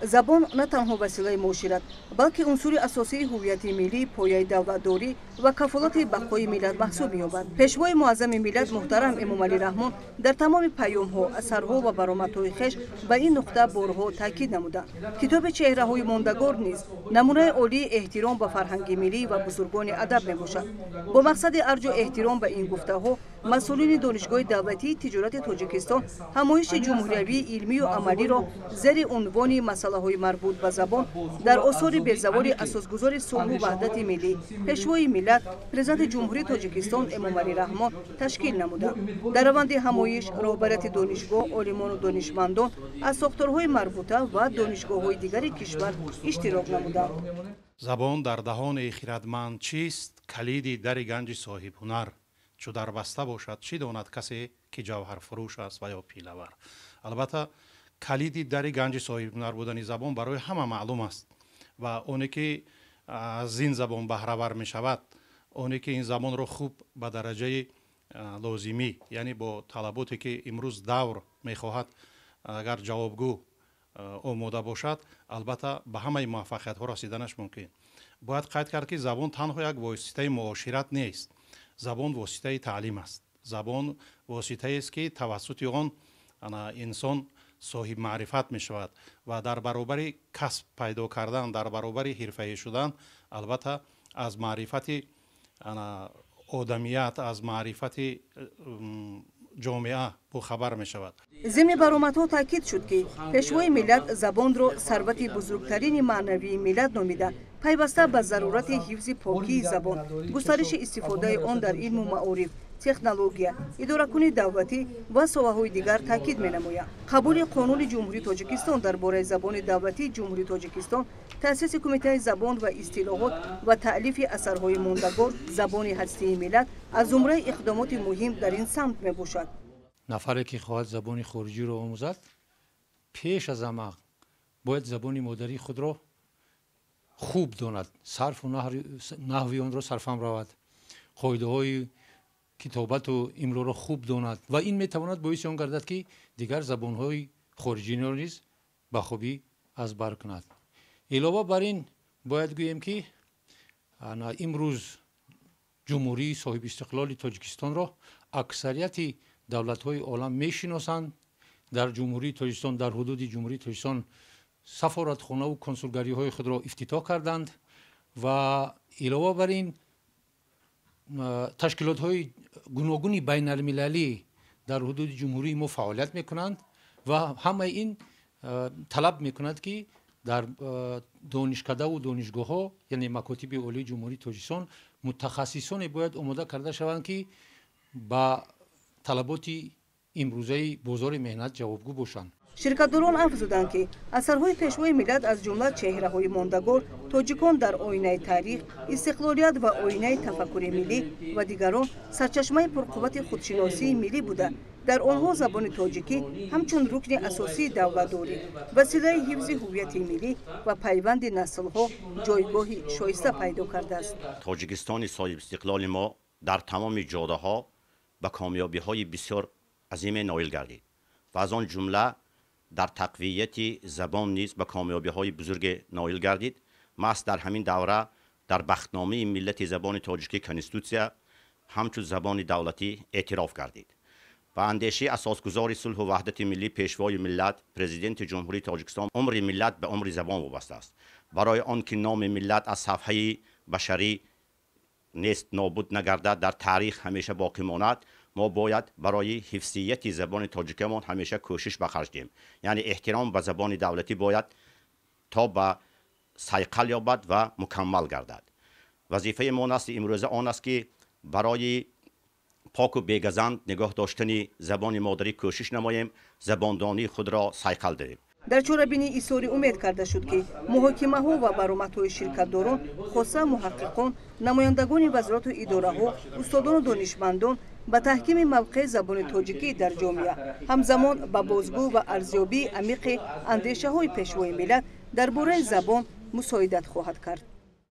Забон на танҳо василаи муошират, балки унсури асосии ҳуввияти миллӣ, пояи давлатдорӣ ва кафолати бақои миллат маҳсуб меёбад. Пешвои муаззами миллат муҳтарам Эмомалӣ Раҳмон дар тамоми паёмҳо, асарҳо ва баромадҳои хеш ба ин нуқта борҳо таъкид намуданд. Китоби «Чеҳраҳои мондагор» низ намунаи олии эҳтиром ба фарҳанги миллӣ ва бузургони адаб мебошад. Бо мақсади арҷу эҳтиром ба ин гуфтаҳо, масъулини Донишгоҳи давлатии тиҷорати Тоҷикистон ҳамоиши ҷумҳуриявии илмию амалиро зери унвони «Масъалаҳои марбут ба забон дар осори безаволи асосгузори сулҳу ваҳдати миллӣ, пешвои миллат, Президенти Ҷумҳурии Тоҷикистон Эмомалӣ Раҳмон» ташкил намуданд. Дар раванди ҳамоиш роҳбарияти донишгоҳ, олимону донишмандон аз сохторҳои марбута ва донишгоҳҳои дигари кишвар иштирок намуданд. Забон дар даҳони хирадманд чист? Калиди дари ганҷи соҳибҳунар. Чу дарбаста бошад, чӣ донад касе, ки ҷавҳарфурӯш аст ва ё пилавар? Албатта, калиди дари ганҷи соҳибҳунар будани забон барои ҳама маълум аст ва оне ки аз ин забон баҳравар мешавад, оне ки ин забонро хуб ба дараҷаи лозимӣ, яъне бо талаботе ки имрӯз давр мехоҳад, агар ҷавобгӯ омода бошад, албатта, ба ҳамаи муваффақиятҳо расиданаш мумкин. Бояд қайд кард, ки забон танҳо як воситаи муошират нест, забон воситаи таълим аст, забон воситаест, ки тавассути он инсон соҳибмаърифат мешавад ва дар баробари касб пайдо кардан, дар баробари ҳирфаӣ шудан, албатта, аз маърифати одамият, аз маърифати ҷомеа бохабар мешавад. Зимни баромадҳо таъкид шуд, ки пешвои миллат забонро сарвати бузургтарини маънавии миллат номида, пайваста ба зарурати ҳифзи покии забон, густариши истифодаи он дар илму маориф, технология, идоракунии давлатӣ ва соҳаҳои дигар таъкид менамояд. Қабули Қонуни Ҷумҳурии Тоҷикистон дар бораи забони давлатии Ҷумҳурии Тоҷикистон, таъсиси Кумитаи забон ва истилоҳот ва таълифи асарҳои мондагор «Забони ҳастии миллат» аз зумраи иқдомоти муҳим дар ин самт мебошад. Нафаре ки хоҳад забони хориҷиро омӯзад, пеш аз ҳама бояд забони модарии худро хуб донад, сарфу наҳви онро сарфаҳм равад, қоидаҳои китобату имлоро хуб донад ва ин метавонад боиси он гардад, ки дигар забонҳои хориҷиро низ ба хубӣ аз бар кунад. Илова бар ин, бояд гӯем, ки имрӯз Ҷумҳурии соҳибистиқлоли Тоҷикистонро аксарияти давлатҳои олам мешиносанд. Дар Ҷумҳурии Тоҷикистон, дар ҳудуди Ҷумҳурии Тоҷикистон сафоратхонаву консулгариҳои худро ифтитоҳ карданд ва илова бар ин ташкилотҳои гуногуни байналмилалӣ дар ҳудуди ҷумҳурии мо фаъолият мекунанд ва ҳамаи ин талаб мекунад, ки дар донишкадаву донишгоҳҳо, яъне макотиби олии Ҷумҳурии Тоҷикистон, мутахассисоне бояд омода карда шаванд, ки ба талаботи имрӯзаи бозори меҳнат ҷавобгӯ бошанд. Ширкатдорон афзуданд, ки асарҳои пешвои миллат, аз ҷумла «Чеҳраҳои мондагор», «Тоҷикон дар оинаи таърих», «Истиқлолият ва оинаи тафаккури миллӣ» ва дигарон сарчашмаи пурқуввати худшиносии миллӣ буда, дар онҳо забони тоҷикӣ ҳамчун рукни асосии давлатдорӣ, василаи ҳифзи ҳуввияти миллӣ ва пайванди наслҳо ҷойгоҳи шоиста пайдо кардааст. Тоҷикистони соҳибистиқлоли мо дар тамоми ҷодаҳо ба комёбиҳои бисёр азиме ноил гардид ва аз он ҷумла дар тақвияти забон низ ба комёбиҳои бузурге ноил гардид. Маҳз дар ҳамин давра дар бахтномаи миллати забони тоҷикӣ Конститутсия ҳамчун забони давлатӣ эътироф гардид. Ба андешаи асосгузори сулҳу ваҳдати миллӣ, пешвои миллат, Президенти Ҷумҳурии Тоҷикистон, умри миллат ба умри забон вобаста аст. Барои он ки номи миллат аз сафҳаи башарӣ нест нобуд нагардад, дар таърих ҳамеша боқӣ монад, мо бояд барои ҳифзияти забони тоҷикамон ҳамеша кӯшиш ба харҷ диҳем, яъне эҳтиром ба забони давлатӣ бояд то ба сайқал ёбад ва мукаммал гардад. Вазифаи мо насли имрӯза он аст, ки барои поку бегазанд нигоҳ доштани забони модарӣ кӯшиш намоем, забондонии худро сайқал диҳем. Дар чорабинӣ изҳори умед карда шуд, ки муҳокимаҳо ва баромадҳои ширкатдорон, хоса муҳаққиқон, намояндагони вазорату идораҳо, устодону донишмандон ба таҳкими мавқеи забони тоҷикӣ дар ҷомеа, ҳамзамон ба бозгӯ ва арзёбии амиқи андешаҳои пешвои миллат дар бораи забон мусоидат хоҳад кард.